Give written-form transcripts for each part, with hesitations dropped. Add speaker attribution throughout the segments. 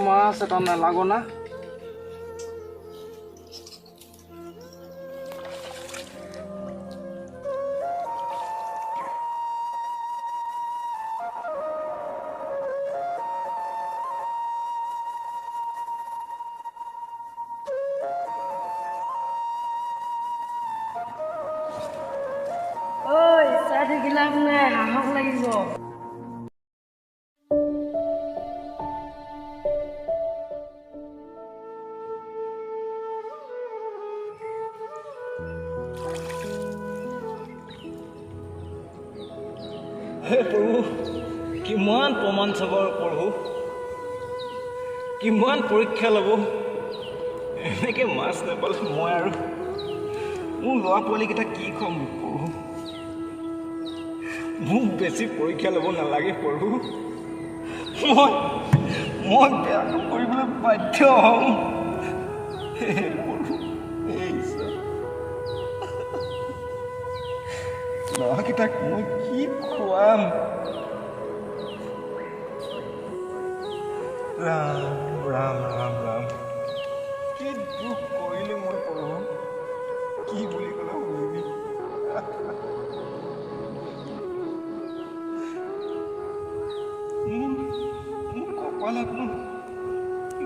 Speaker 1: মাছ এটা নালাগো না।
Speaker 2: চাই থাকি লাভ নাই, সাহস লাগিব।
Speaker 1: হে প্ৰভু, কিমান প্ৰমাণ চাব আৰু প্ৰভু, কিমান পৰীক্ষা ল'ব। এনেকৈ মাছ নাপালে মই আৰু মোৰ ল'ৰা পোৱালীকেইটা কি খুৱাম প্ৰভু। মোক বেছি পৰীক্ষা ল'ব নালাগে প্ৰভু, মই মই বেয়া কাম কৰিবলৈ বাধ্য হ'ম। হে প্ৰভু, ল'ৰাকেইটাক মই কি খুৱাম। ৰাম ৰাম ৰাম ৰাম, কি দুখ কৰিলো মই প্ৰভু, কি বুলি ক'লে শুনিবি। মোৰ কপালত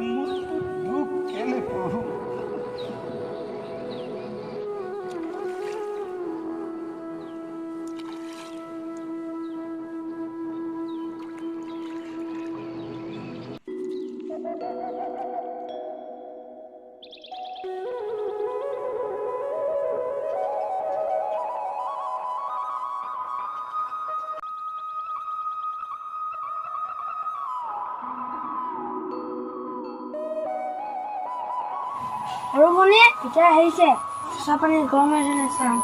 Speaker 1: ইমানটো দুখ কেলে প্ৰভু।
Speaker 2: আৰু ভনী এতিয়া আহিছে, চাহ পানী গৰম হৈছে নে চাওঁ।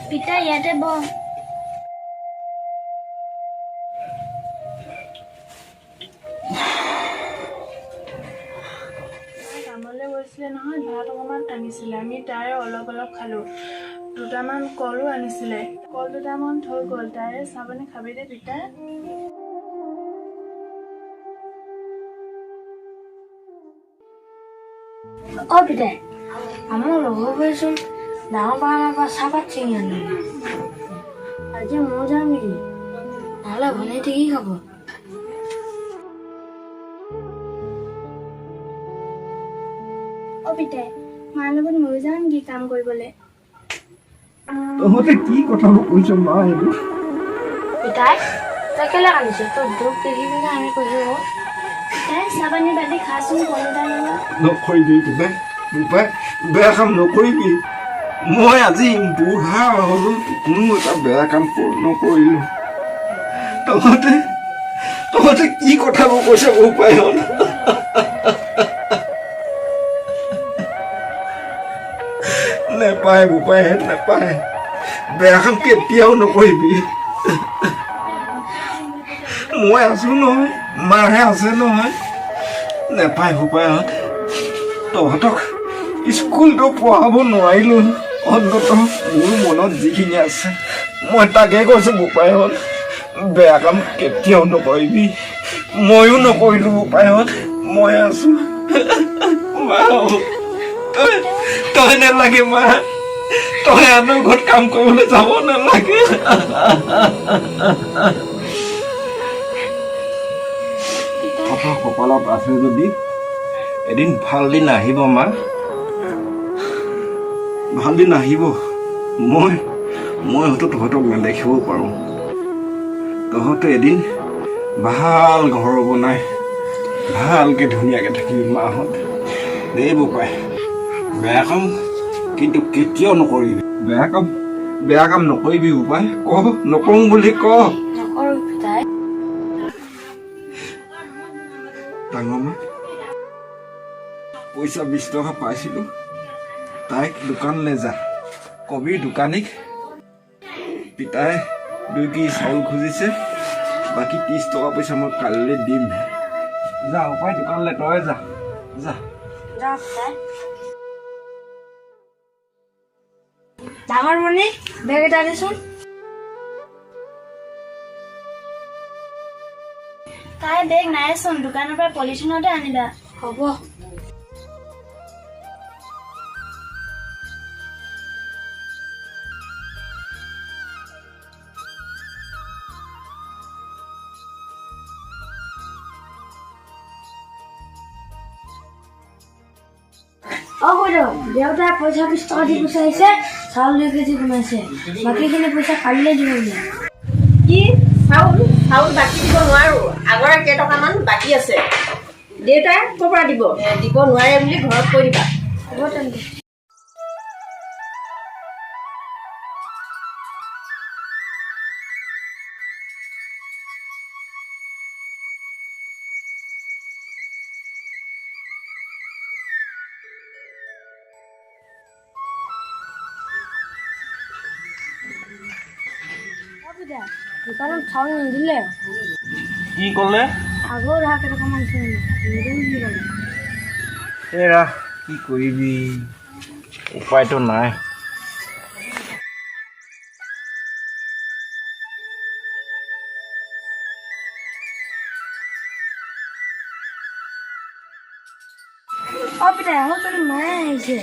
Speaker 2: পিতা ইয়াতে বহ।
Speaker 3: কামলৈ গৈছিলে নহয়, ভাত অকণমান আনিছিলে, আমি তাৰে অলপ অলপ খালোঁ। দুটামান কলো আনিছিলে, কল দুটামান থৈ গ'ল, তাৰে চাহ পানী খাবি দে পিতা।
Speaker 2: অ পিতাই, আমাৰ লগৰবোৰেচোন ডাঙৰ বাগানৰ পৰা চাহপাত ছিঙি আনে, আজি ময়ো যাম নেকি? নহ'লে ভনীহঁতে কি খাব?
Speaker 3: অ পিতাই, মাৰ লগত ময়ো যাম নেকি কাম কৰিবলৈ?
Speaker 1: তহঁতে কি কথাবোৰ কৈছ মা এইবোৰ?
Speaker 2: পিতাই, তই কেলে কান্দিছ? তোৰ দুখ দেখি পিনে আমি কৈছো।
Speaker 3: পিতাই, চাহ পানী বাতি খাচোন, কল এটা লগত।
Speaker 1: নকৰিবি বোপাই, বোপাই বেয়া কাম নকৰিবি। মই আজি বুঢ়া হ'লো, কোনো এটা বেয়া কাম নকৰিলো। তহঁতে তহঁতে কি কথাবোৰ কৈছ বোপাই? হ'ল নেপায় বোপাই, নেপায়, বেয়া কাম কেতিয়াও নকৰিবি। মই আছো নহয়, মাহে আছে নহয়। নেপায় বোপাইহঁত, তহঁতক স্কুলটো পঢ়াব নোৱাৰিলো, অন্তত মোৰ মনত যিখিনি আছে মই তাকে কৈছো বোপাইহঁত, বেয়া কাম কেতিয়াও নকৰিবি। ময়ো নকৰিলো বোপাইহঁত, মই আছো। মা, তই তই নালাগে মা, তই আনৰ ঘৰত কাম কৰিবলৈ যাব নালাগে। তহঁতৰ কপালত আছে যদি এদিন ভাল দিন আহিব মা, ভাল দিন আহিব। মই মই হয়তো তহঁতক নেদেখিবও পাৰোঁ, তহঁতে এদিন ভাল ঘৰ বনাই ভালকে ধুনীয়াকে থাকিবি মাহঁত। দেই বোপাই, বেয়া কাম কিন্তু কেতিয়াও নকৰিবি। বেয়া কাম, বেয়া কাম নকৰিবি বোপাই, ক নকৰোঁ বুলি ক।
Speaker 2: নকৰো পিতাই।
Speaker 1: ডাঙৰ মা, পইচা 20 টকা পাইছিলোঁ, তাইক দোকানলৈ যা, কবিৰ দোকানীক পিতাই 2 কেজি চাউল খুজিছে। বাকী 30 টকা পইচা মই কালিলৈ দিম। যা উপায়, দোকানলৈ তই যা, যা।
Speaker 2: যাওঁ পিতাই। ডাঙৰ মণি, বেগ এটা দেচোন।
Speaker 4: তাই বেগ নাইচোন, দোকানৰ পৰা পলিথিনতে আনিবা।
Speaker 2: হ'ব। অ খুৰীদেউ, দেউতাই পইচা 20 টকা দি পঠিয়াইছে, চাউল 2 কেজি বনাইছে, বাকীখিনি পইচা কালিলৈ দিব বোলে।
Speaker 5: কি চাউল? চাউল বাকী দিব নোৱাৰো, আগৰ কেইটকামান বাকী আছে। দেউতাই ক'ৰ পৰা দিব? দিব নোৱাৰে বুলি ঘৰত কৈ দিবা।
Speaker 2: হ'ব তেন্তে। দোকানত চাউল নিদিলে।
Speaker 1: কি ক'লে?
Speaker 2: আগৰ ধাৰ কেইটকামান আছে, নিদিওঁ বুলি ক'লে।
Speaker 1: এৰা, কি কৰিবি, উপায়তো নাই।
Speaker 2: অ পিতাই, আকৌ তোৰ মায়ে আহিছে।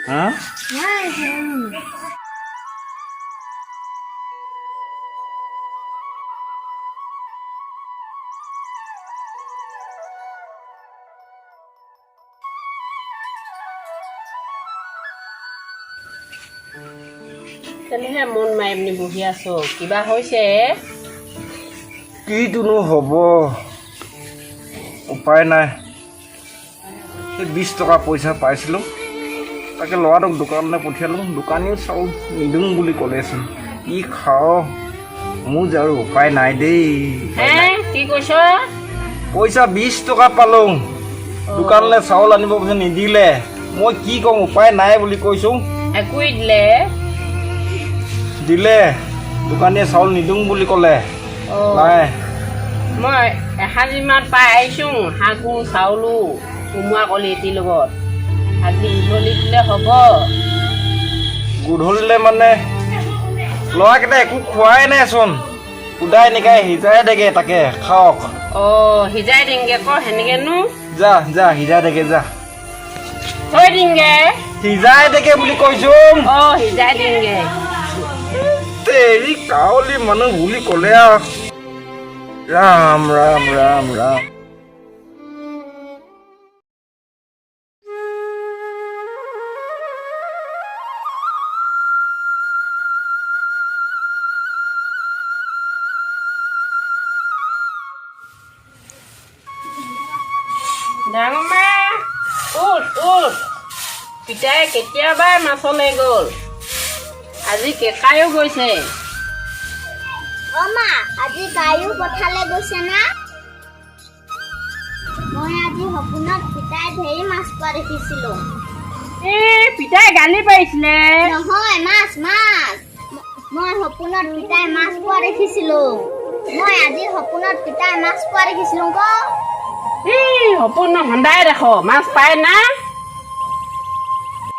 Speaker 1: হা?
Speaker 2: মায়ে আহিছে।
Speaker 5: তেনেহে মন মাৰি পিনি বহি আছো, কিবা হৈছে?
Speaker 1: কিটোনো হ'ব, উপায় নাই। এই 20 টকা পইচা পাইছিলোঁ, তাকে ল'ৰাটোক দোকানলৈ পঠিয়ালোঁ, দোকানীও চাউল নিদিওঁ বুলি ক'লেচোন। কি খাওঁ মোৰ যে আৰু উপায় নাই দেই।
Speaker 5: হে, কি কৈছ?
Speaker 1: পইচা 20 টকা পালোঁ, দোকানলৈ চাউল আনিব কৈছে, নিদিলে। মই কি ক'ম, উপায় নাই বুলি কৈছোঁ।
Speaker 5: একোৱেই দিলে?
Speaker 1: দিলে, দোকানীয়ে চাউল নিদিওঁ বুলি ক'লে। নাই।
Speaker 5: মই এসাঁজিমান পাই আহিছোঁ, শাকো চাউলো কোমোৰা কলি এটিৰ লগত। আজি গধূলি দিলে হ'ব।
Speaker 1: গধূলিলে মানে ল'ৰাকেইটা একো খোৱাই নাইচোন, সুদাই নিকাই সিজাই দেগে, তাকে খাওক।
Speaker 5: অ, সিজাই দিংগে ক সেনেকেনো।
Speaker 1: যা যা, সিজাই দেগে যা।
Speaker 5: থৈ দিংগে।
Speaker 1: সিজাই দেগে বুলি কৈছো।
Speaker 5: অ, সিজাই দিংগে।
Speaker 1: তেৰি কাউলি মানুহ বুলি ক'লে আৰু। ৰাম ৰাম ৰাম ৰাম।
Speaker 5: ডাঙৰ মা, উঠ উঠ, পিতাই কেতিয়াবাই মাছলৈ গ'ল, আজি কেকায়ো গৈছে।
Speaker 4: অ মা, আজি গায়ো পথাৰলৈ গৈছে না? মই আজি সপোনত পিতাই ঢেৰ মাছ পোৱা দেখিছিলো।
Speaker 5: এই পিতাই গালি পাৰিছিলে?
Speaker 4: নহয়, মাছ মাছ। মই সপোনত পিতাই মাছ পোৱা দেখিছিলো। মই আজি সপোনত পিতাই মাছ পোৱা দেখিছিলো ক।
Speaker 5: এই সপোন সদায় দেখ মাছ পায় না।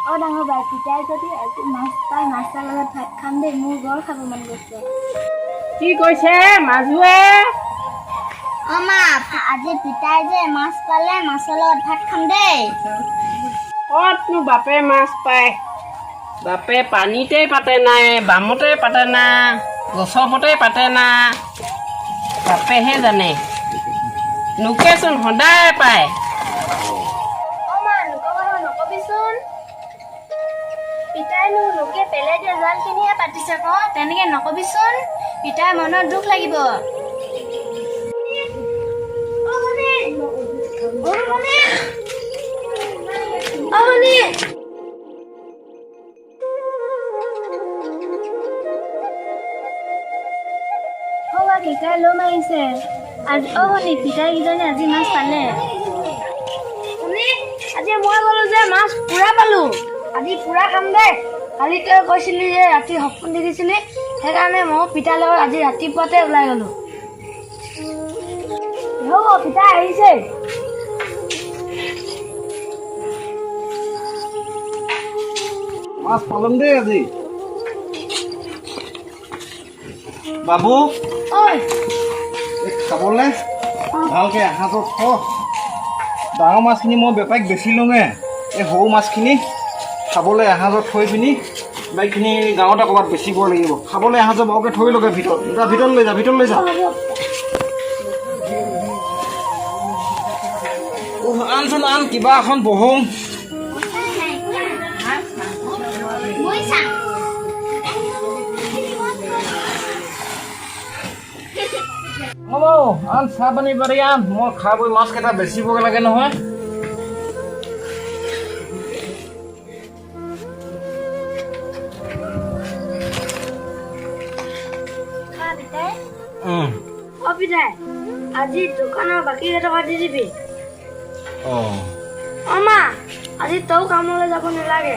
Speaker 4: অ ডাঙৰ বাই, পিতাই যদি আজি মাছ পায়, মাছৰ লগত ভাত খাম দেই, মোৰ বৰ খাব মন গৈছে।
Speaker 5: কি কৈছে মাজুৱে?
Speaker 4: অ মা, আজি পিতাই যে মাছ পালে মাছৰ লগত ভাত খাম দেই।
Speaker 5: ক'তনো বাপে মাছ পায়? বাপে পানীতে পাতে নাই, বামতে পাতে না, গছৰ পাতে না, বাপেহে জানে। লোকেচোন সদায় পায়।
Speaker 4: অ মা, লোকৰ কথা নকবিচোন। পিতাইনো লোকে পেলাই দিয়া জালখিনিহে পাতিছে ক, তেনেকে নকবিচোন, পিতাইৰ মনত দুখ লাগিব। অ ভনী, অ ভনী, অ ভনী। পিতাই লো মাৰিছে আজি। অ ভনী, পিতাই কিজানি আজি মাছ পালে।
Speaker 2: শুনি, আজি মই গ'লো যে মাছ পুৰা পালো, আজি পুৰা খাম দে। কালি তই কৈছিলি যে ৰাতি সপোন দেখিছিলি, সেইকাৰণে ময়ো পিতাৰ লগত আজি ৰাতিপুৱাতে ওলাই গ'লো। হ'ব, পিতা আহিছে।
Speaker 1: মাছ পালং দেই আজি। বাবু।
Speaker 2: ঐ।
Speaker 1: এই খাবলে ভালকে এসাঁজত থ। ডাঙৰ মাছখিনি মই বেপাৰীক বেচি লওঁগে, এই সৰু মাছখিনি খাবলৈ এসাঁজত থৈ পিনি বাকীখিনি গাঁৱতে ক'ৰবাত বেচিব লাগিব। খাবলৈ এসাঁজত বাৰুকে থৈ লগে ভিতৰত। যা, ভিতৰত লৈ যা, ভিতৰত লৈ যা। উহ, আনচোন আন কিবা এখন বহোঁ।
Speaker 4: মই চাম।
Speaker 1: হ'ব, আন চাহ পানী পাৰি আন। মই খাই বৈ মাছকেইটা বেচিবগৈ লাগে নহয়।
Speaker 4: খা পিতাই।
Speaker 2: অ পিতাই, আজি দোকানৰ বাকী কেইটকা দি দিবি।
Speaker 1: অঁ।
Speaker 2: অ মা, আজি তও কামলৈ যাব নালাগে।